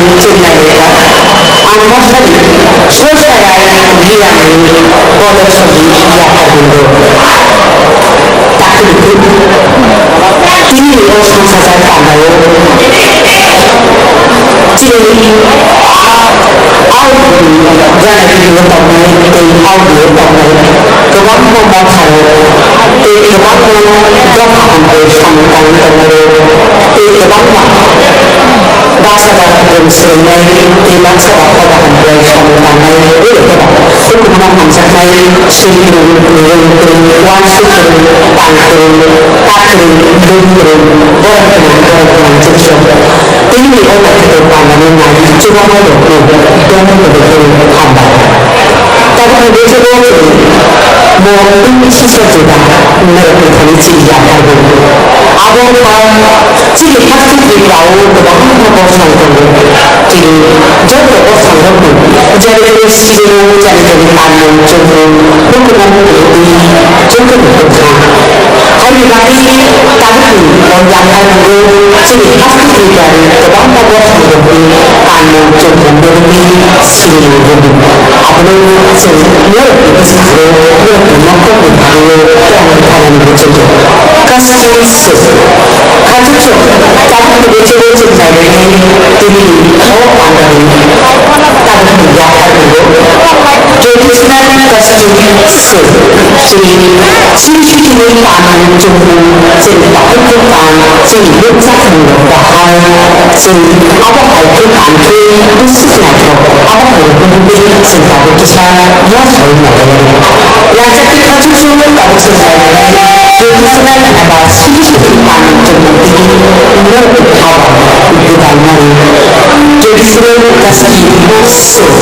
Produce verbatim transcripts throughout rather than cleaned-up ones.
Chennai o ang mosari Sosai Rai Giyani Bodol Songni yaphar bundo. Takhuk tini o songsajar pandao chini a-, audio gana video tongnai tei audio tongnai kwbangma motharok tei kwbangma dopha hambai samung tangwi tongnai tei kwbangma baksa baksa kwrwng swrwngnai tei baksa baksa kaham kwrwng samung tangnai tei hukumu hamjaknai swi kwrwng, nirwng kwrwng, uansuk kwrwng, tang kwrwng, ta kwrwng, bwrwng kwrwng, borok gwnang, borok gwnang jwkjwk. Tini o naithotok pandani nai chubamani rokno dongwi tongwi khe hambai. Tabukni bwskango chwng bo tini sisa juda norokni thani chini yaphar bo. Abo wngkha chini haste Tripura o kwbangma bosong tongo. Chini joto bosong rokno jani jani sijino, jani jani kanmung chumung, hukumu hukumu twi joto no kwthang. Haini bagwi tabukni o yaphar bo chini haste Tripura ni kwbangma bosong rokni kanmung chumung rokni sini rwdi. Abono chwng norokni bwskango norokni nokhorni bagwi tongwi thanani muchungo. Kasing swk. Hachuk swk. Tabukni bisingo chwng nailainai tini o pandani tabukni yaphar bo traditional kasing swk. Chini sini sini kanmung chumung chini takhuk kan chini bukchakmung rok bahai. Chwng abo hai khe kankhe bwswk naithok, abo hai rokno bwdwi chwng tabuk kisa yachaui nailainai. Yacha khe khachu chwng tabuk chwng nailainai. Traditional eba sini sini kanmung chumung tini norok kha ba gwdalmani. Traditional kasing swk.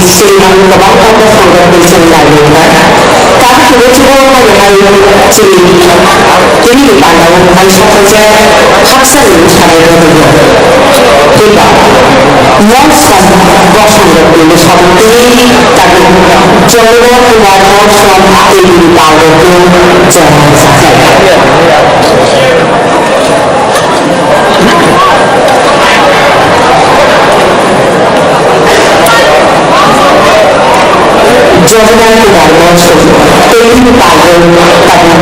Sri Ram kwbangma bosongrokni chwng laimungkha. Tabukbo chubachu hai chini tini ni pandao hai sokhaijak hakchangni mwsarok rwdi. Phiba mol som bosongrokni mwsarok tei tabuk Jagana Kumar mol som tei bini palrokno jora rwjaknai. Jagana Kumar Mol som tei bini palrok tabuk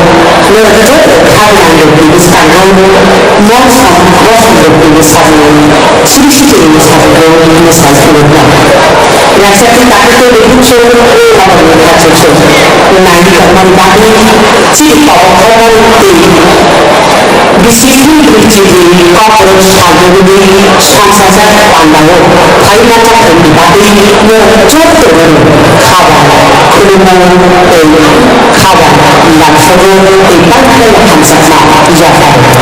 norok joto kha gwnangrokni bwskango mol som bosongrokni bwskango srishti ni bwskango mwsai phunuknai. Rangchakni takhuk tei bukhuk chwng abono kha chuchuk nai tongmani bagwi chini kok kotor tei bisingtwi bwrwini kokrok salrwgwini sangsajak pandao phaiwi manjakmani bagwi norok jotono khabar khulumo tei khabar lamsogo tei paithakno hamjakma yapharwi.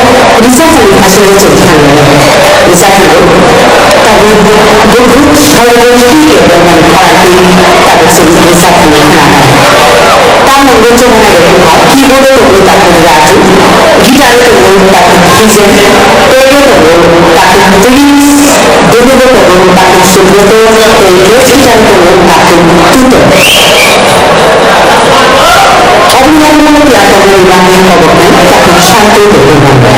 Tabuk risa thani aswk rwchapnai, risa thani. Tabuk bukhuk sori bukhuk khe bormani khorang twi tabuk chwng risa thani khwnanai. Tamni hwnwi chwng nai rw kha, keyboard o tongo tabuk Raju, guitar o tongo tabuk Vision, tei tongo tabuk Prince, debebo tongo tabuk Subroto, tei bass guitar o tongo tabuk Tuto. Oboni yagulo tiyar tongmani bagwi koboknai takhuk santwi tongmani.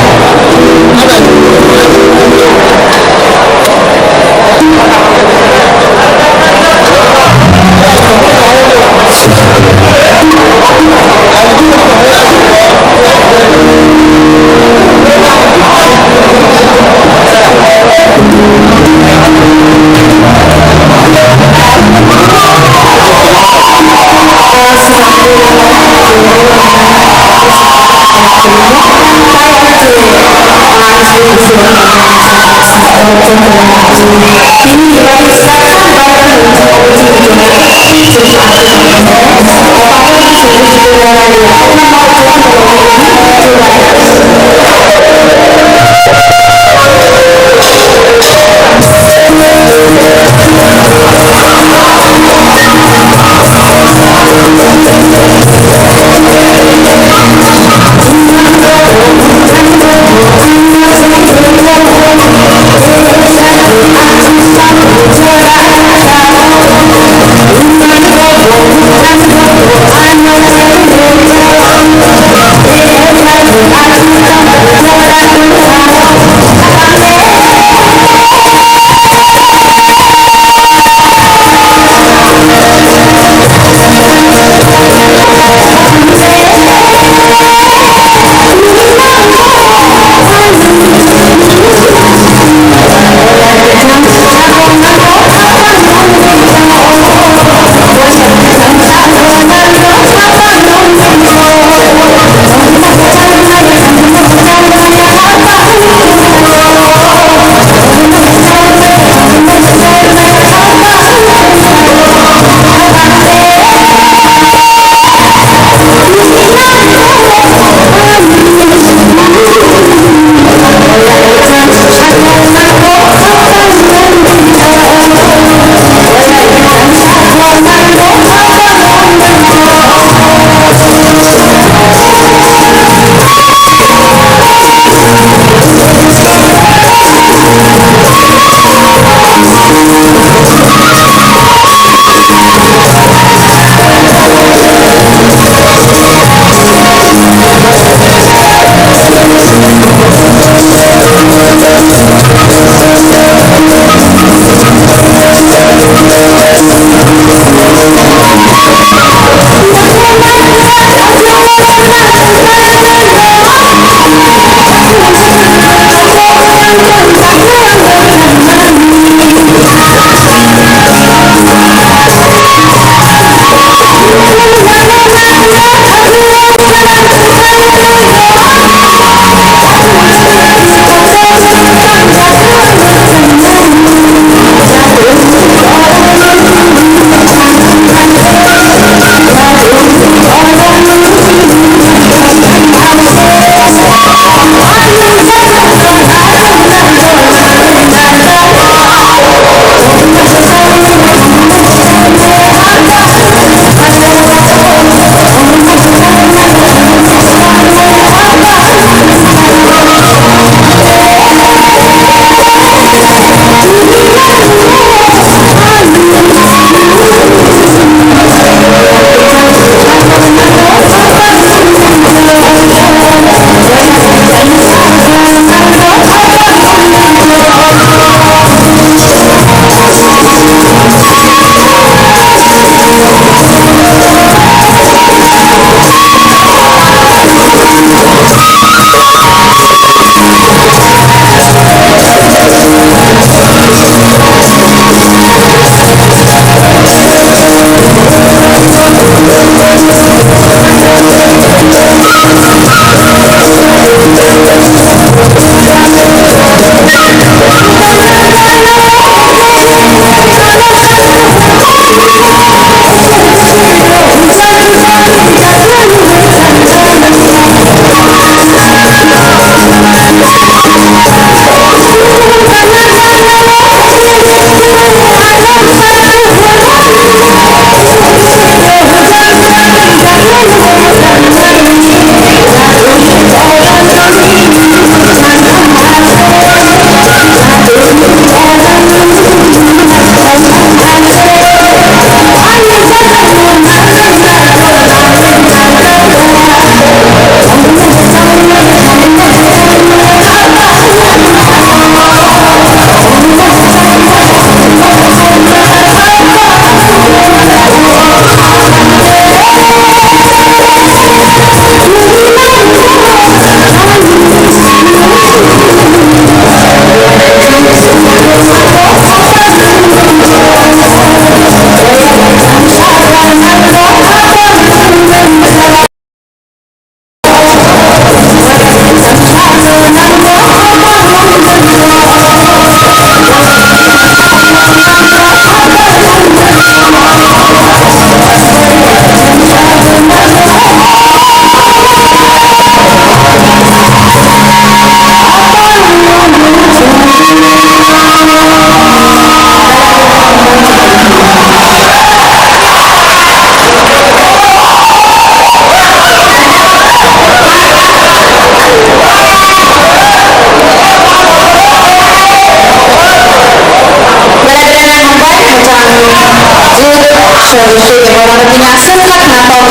Tini aswk khe khwnathok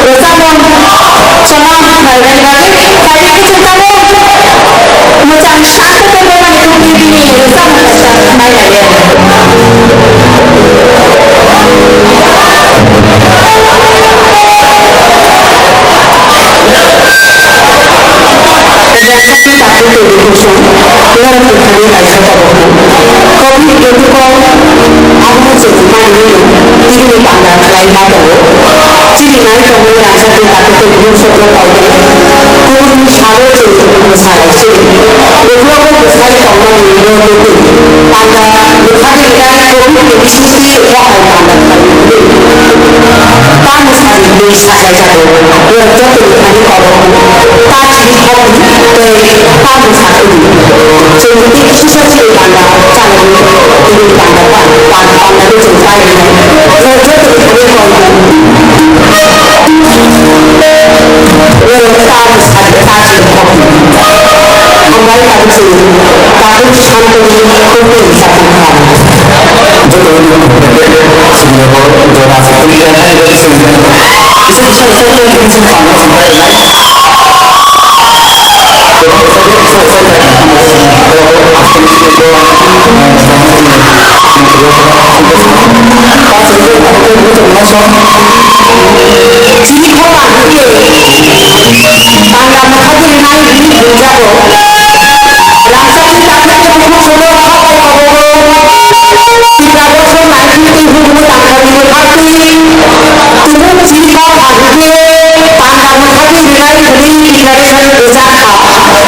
rwchapmung chongma khlainani bagwi phaidi khe chwng tabuk mwchang sakhe tongmani tubui bini rwchapmung kaisa nailaiya. Rangchakni takhuk twi rwkhuksong norok kwthangwi kaisa tabukno. Covid twenty-four abono chwng manwi tini ni panda khlai ma tongo. Chini nai tongmani rangchakni takhuk twi rwkhuksong no koiwi kubun salo chwng kubun salai chini. Ukhlogo bwsai tongmani no tubui panda bwkhani wngnai covid ni bisingtwi bo hai panda khlai tubui. Tamo sari twi sakai jago. Borok joto ni thani kobo ta chini kobo tei tamo sakni. Chwng tei kisa chini panda chanani tini panda pa panda panda tei chwng pai rwnai. Borok joto ni thani kobo. Borok tamo sari ta chini kobo. Hambai tabuk chini tabuk santoni kobo sakni kha. Chini khorang khe panda mwthagwi rwnai hwnwi buijago. Rangchakni takhuk twi rwkhuksong no kha bai kobogo. Tipra bokhorok nai hwnwi tei hukumu tangkha bini kha twi. Tumung chini khorang khe panda mwthagwi rwnai hwnwi declaration rwjak kha.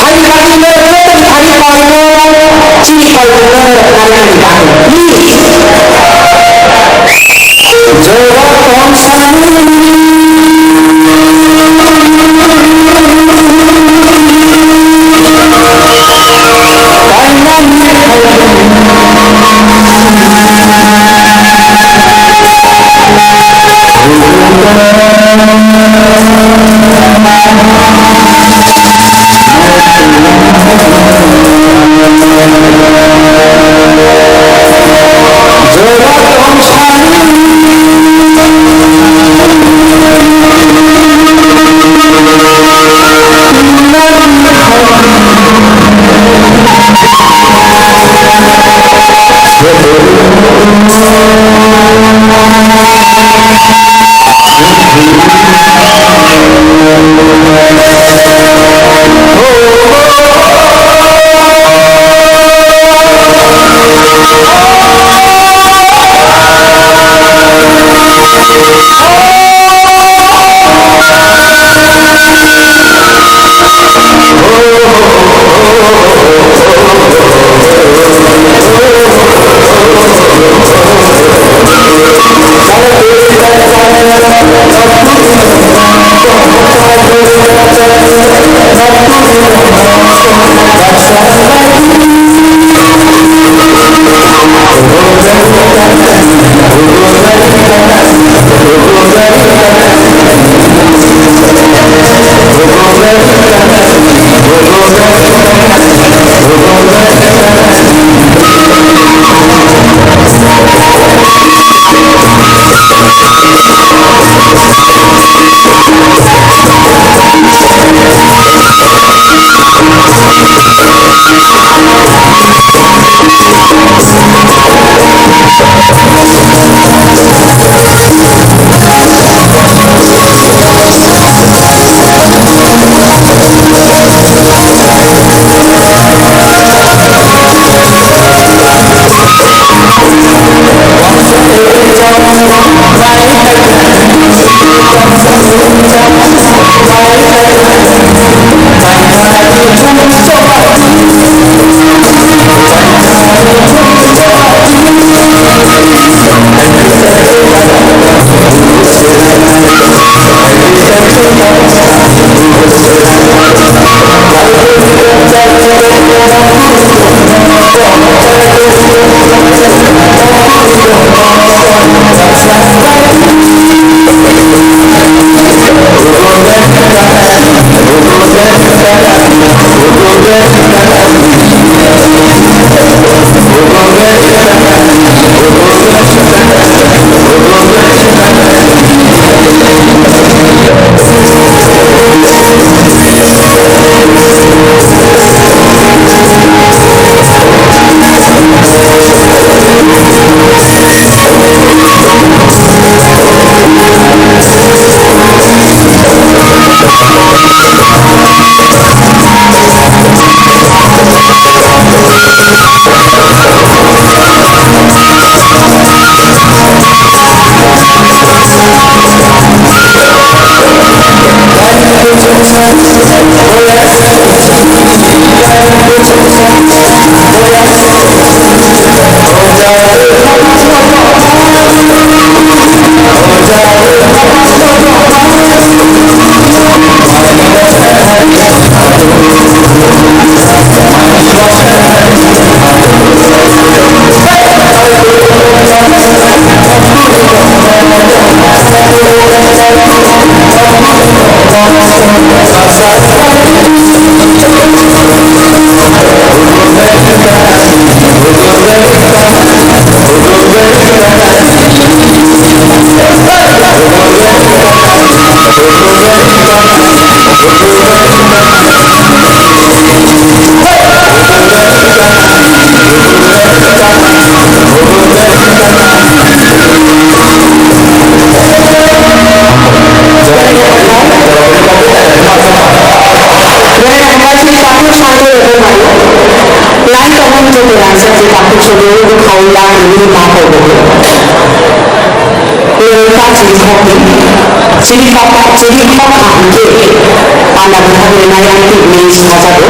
Haini bagwi norok joto ni thani koimu chini koimu no norok narwknani bagwi. Please. Lai tongmani joto rangchak je takhuk sobo wngkha o yang nini ma kok bo. Loroi ta chiri khokni, chiri khok, chiri khok ha hwnkhe panda bwthakni mayang twi hwnwi sajago.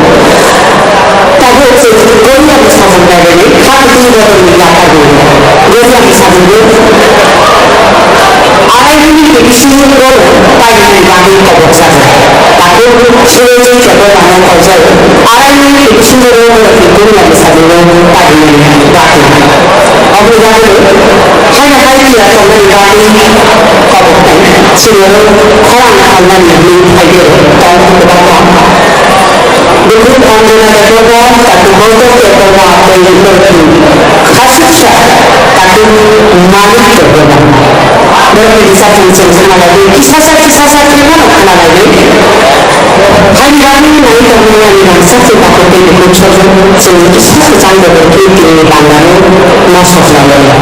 Tabuk chwng Goria bwsajwk nailainai kha kwtwi bodolni yapharwi. Goria bwsajwkbo arai hwnwi twi bisingo borok painani bagwi kobokjago. Takhuk suroijwi kebo mano koijak. Araini bisingo borokni bumya bwsajwkno painani bagwi. Oboni bagwi haino hai phiya tongmani bagwi koboknai chini oro khorang khalmani hwnwi phai de tong kwbangma. Bukhuk Anjana Debbarma, Takhuk Gautam Debbarma tei borokni khasuksa Takhuk Manik Debbarma. Borokni rijak tong chwng khna bagwi kisasa kisasa khe phano khna bagwi. Haini bagwi nai tongmani ani rangchak tei takhuk tei bukhuk sojak chwng kisa kwchang dodor khe tini bandaro mosok laio.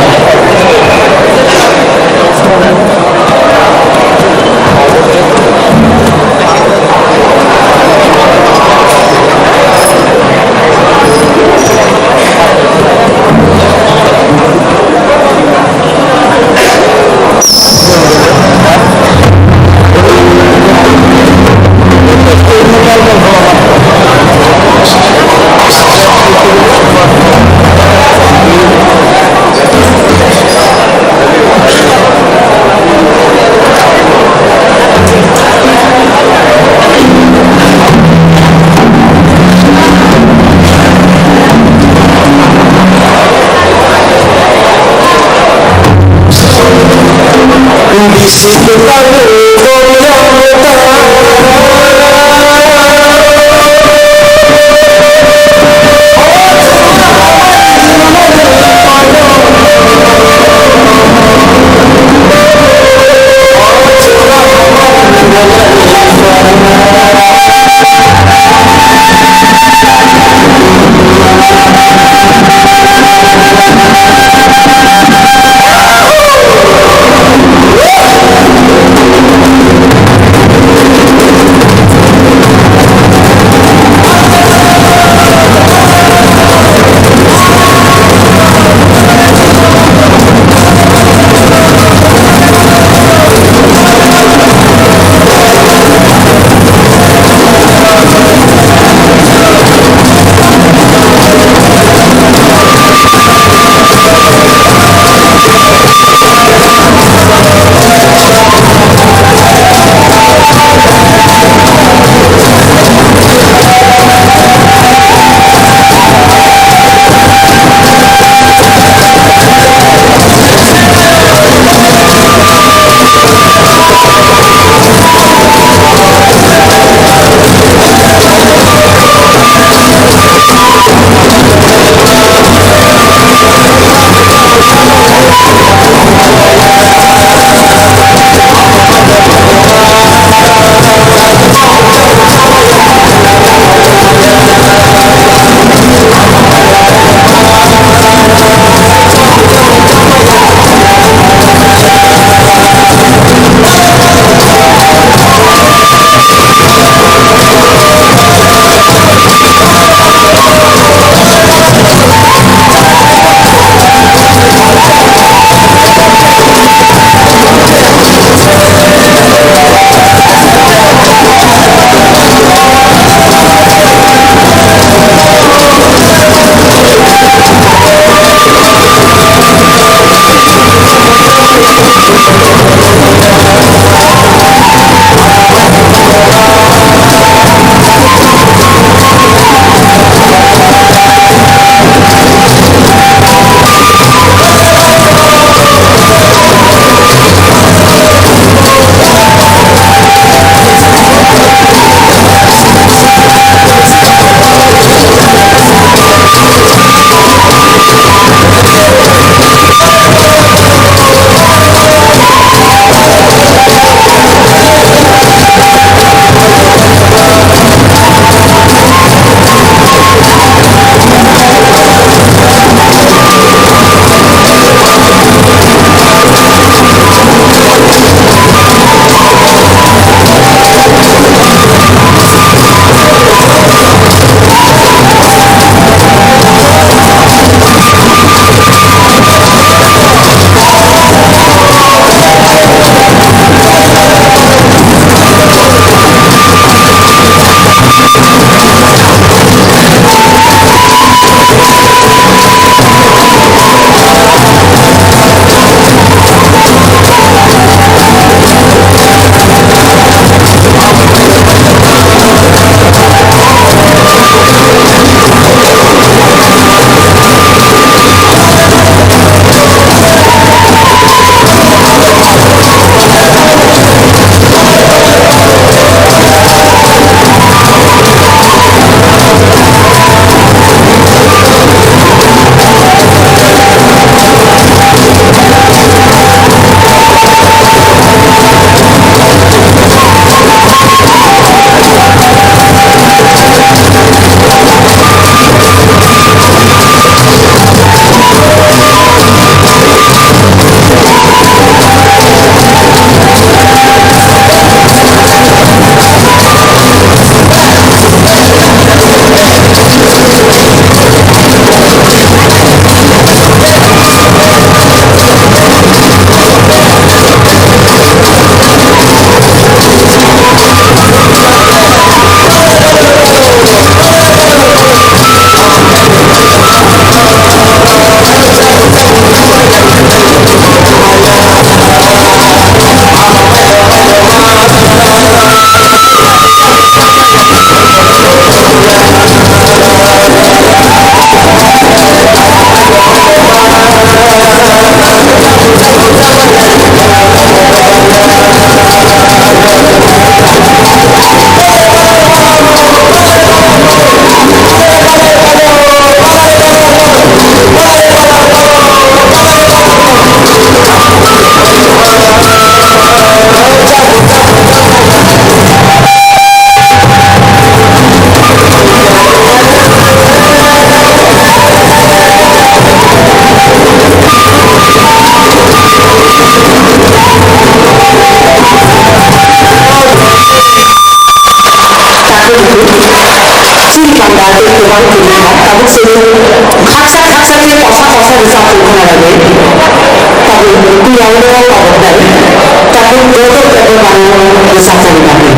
Tabuk bodo tebo mano bwsajani bagwi.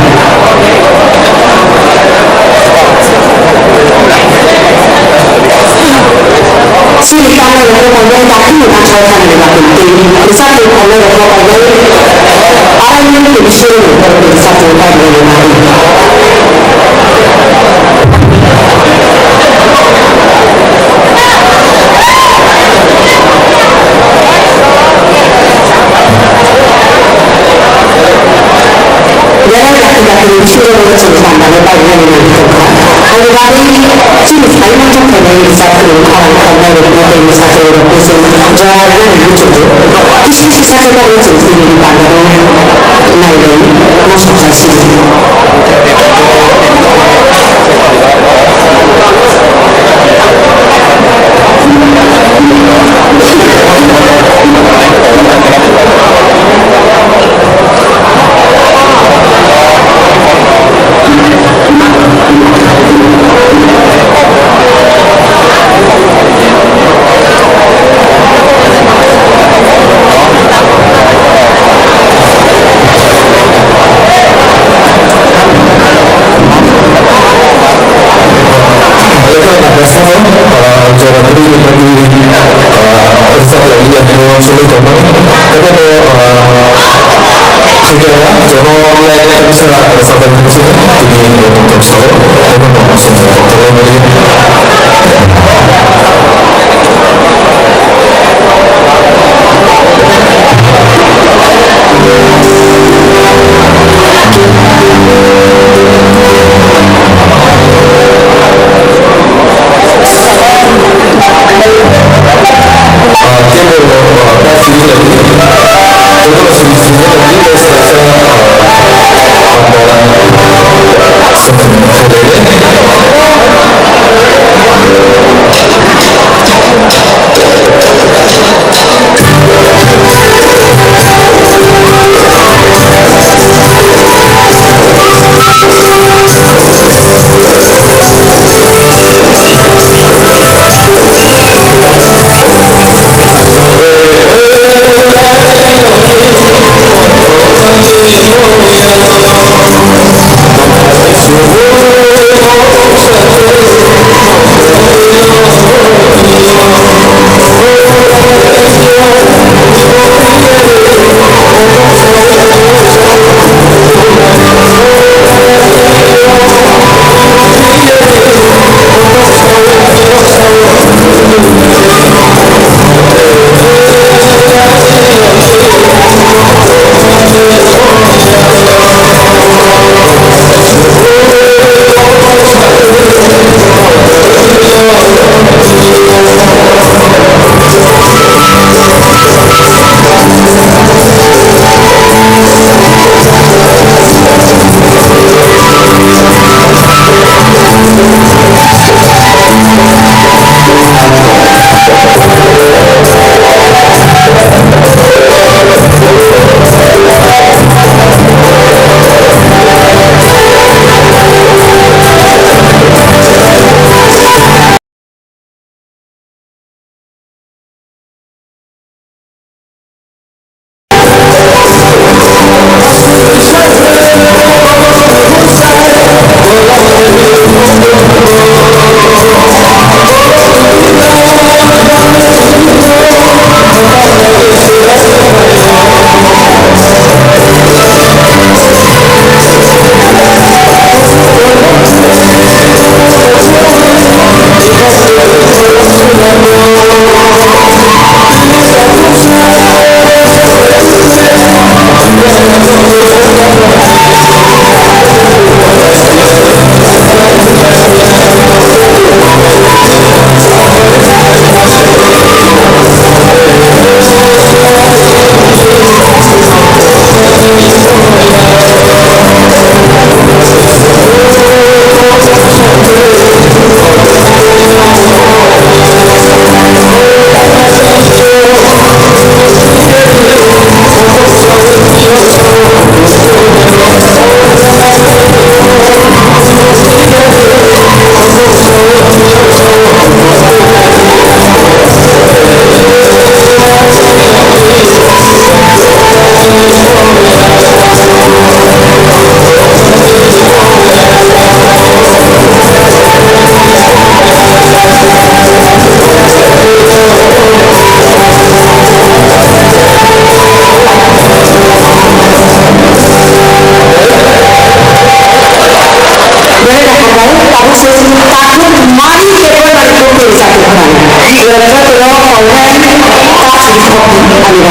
Chini kanai rokno tongnai dakhilni bathai thanani bagwi tei bwsajani tongnai rokno tongnai arai mani tei bisingni borokni bwsajani tongmani bagwi. Belai dakti dakti ni bisingo bo chwng pandalo painani nangwi tongkha. Ani bagwi chini sai manjak phainai rijak kwrwng khorang khornai rokno tei mwsajwk rokno chwng jora rwnani muchungo. Kisi kisi sakhe bagwi chwng chini pandalo nainai mosok jasidi.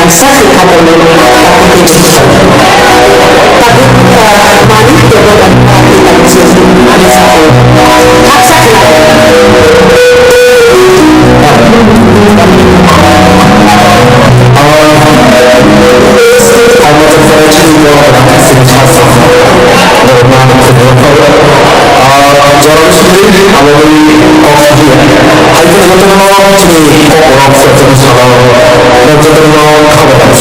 Sakni katongo tabuk tini tabuk, ah, mani tebo tabuk tini tabuk se ani sakni haksa khe. Ah, jora bwswk twi abo bai kok sadia. Hai kheno jotono chini kok rok jotono salo, nok jotono khabar rok.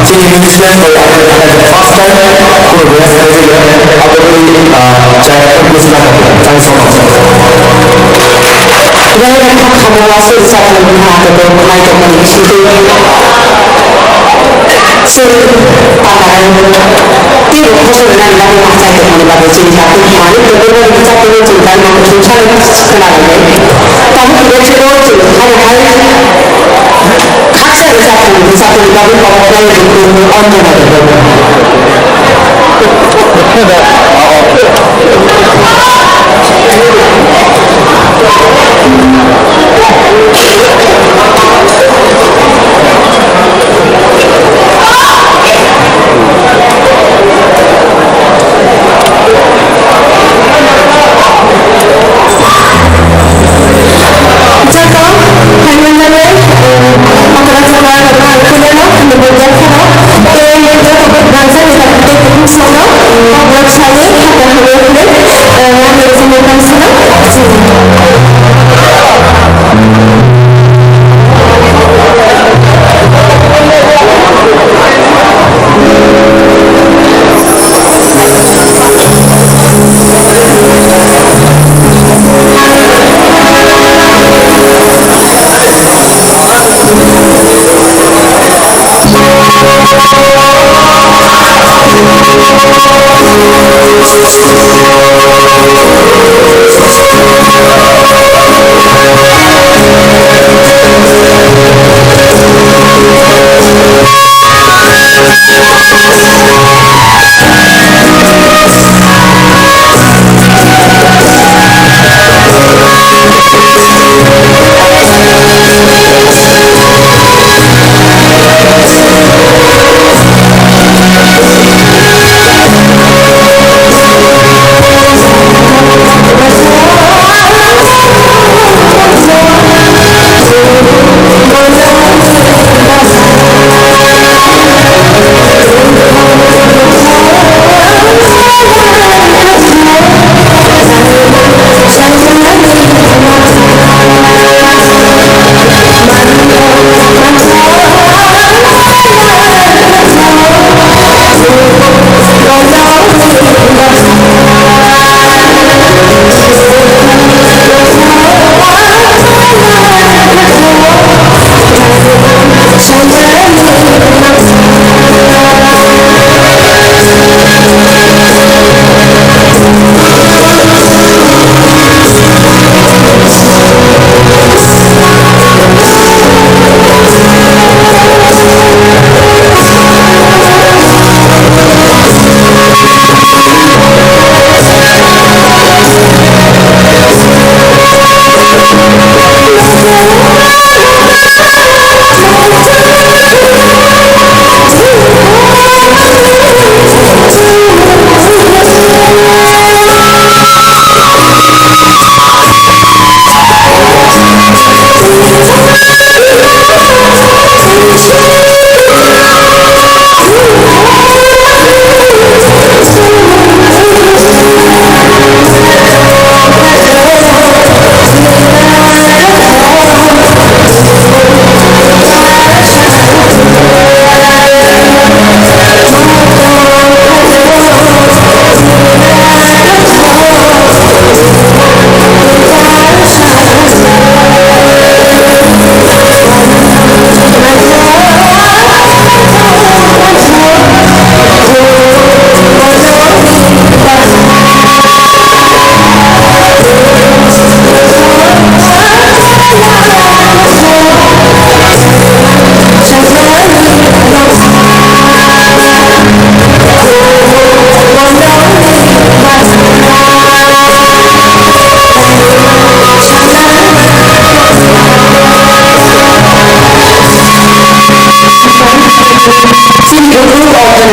Chini minister bai ang first time kunu react khaijak ya, abo bai, ah, chaya khe buji nang kha. Thanks so much. Belai khe kha khamung aswk rwchapmung wngkha, abo bo khwnai tongmani bisingtwi. Chwng tamo teibo khosor rwnani bagwi ma chai tongmani bagwi chini takhuk manwi tongwi rwchapmung chwng belai ma muchung sanwi khwna rwnai. Tabuk khe chwng haino hai khaksa rwchapmung rwchapmani bagwi kok khlai rwdi, Anjana Debbarma.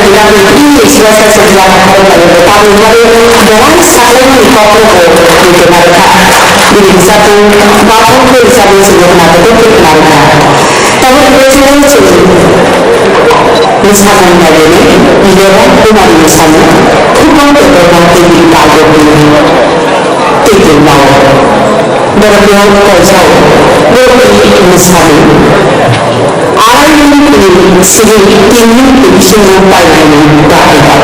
Bini sima sa sejak tabuk hari belai saklai ni kok rok bo twi twi narwkha. Bini bwsakung bapung twi sabu sini khna twi twi khna rwkha. Tabuk bini sima sini bwsakung nailai ni leba buma ni bwsakung khubang tei borok tei bini kal rok bini twi twi nai. Borok no koijak, borok ni bwsakung. Arai minute ni simi tin minute ni bisingo painani bagwi.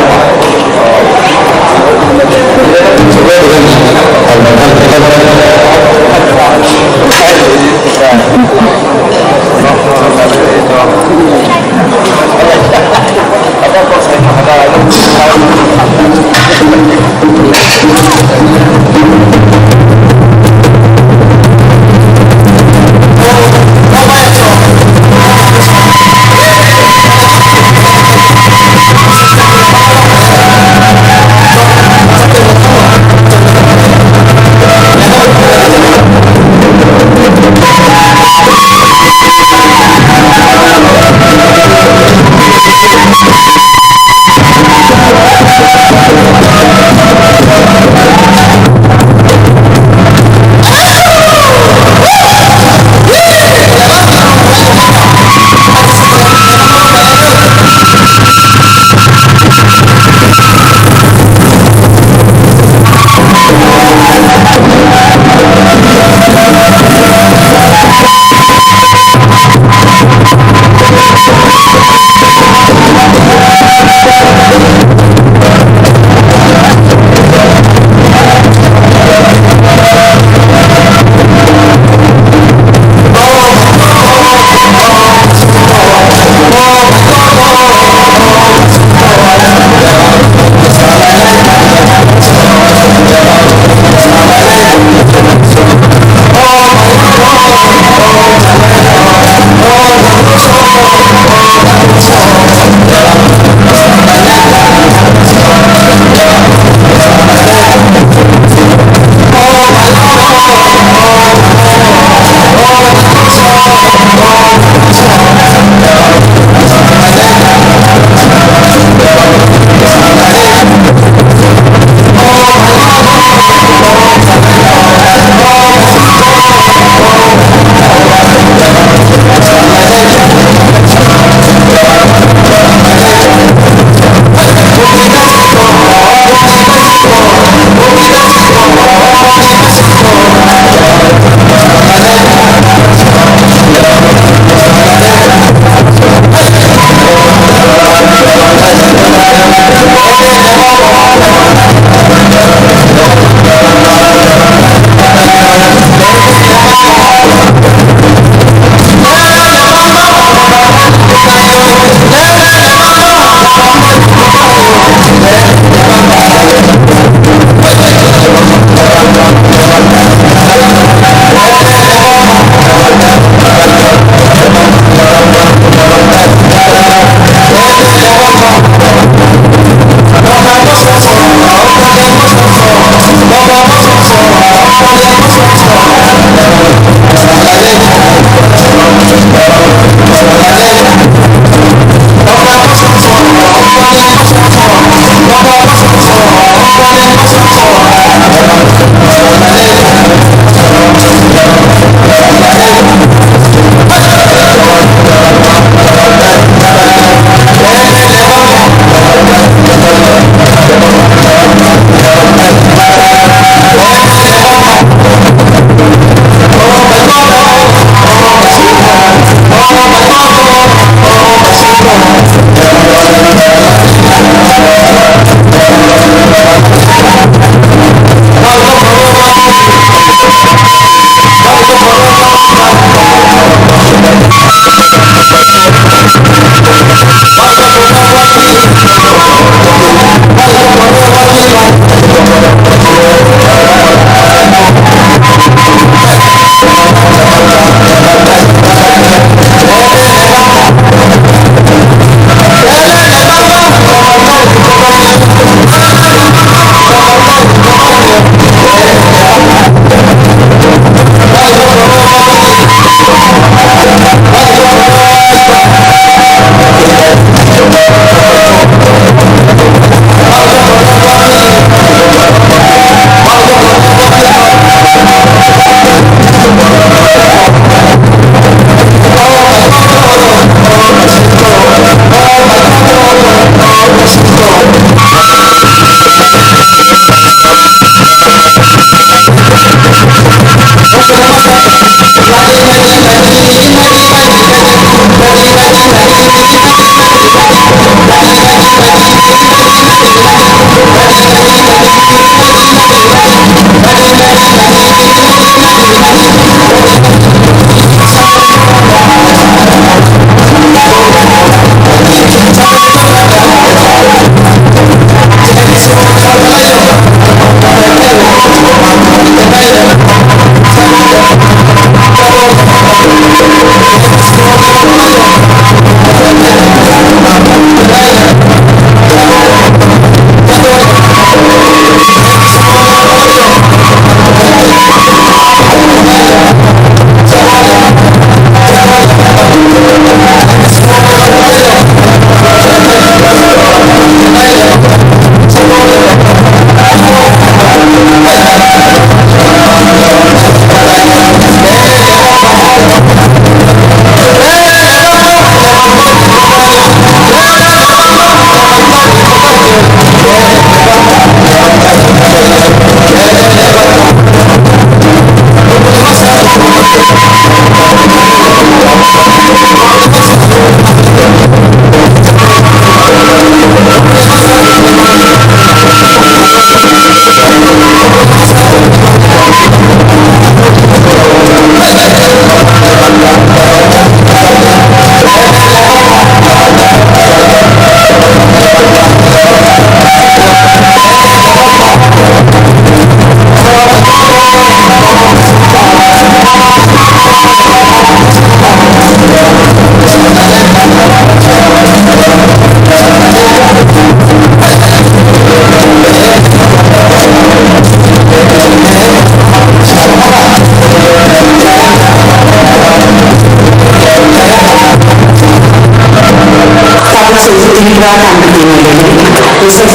Tripura Committee ni Research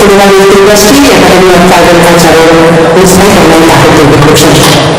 University Academy of Tribal Culture o website and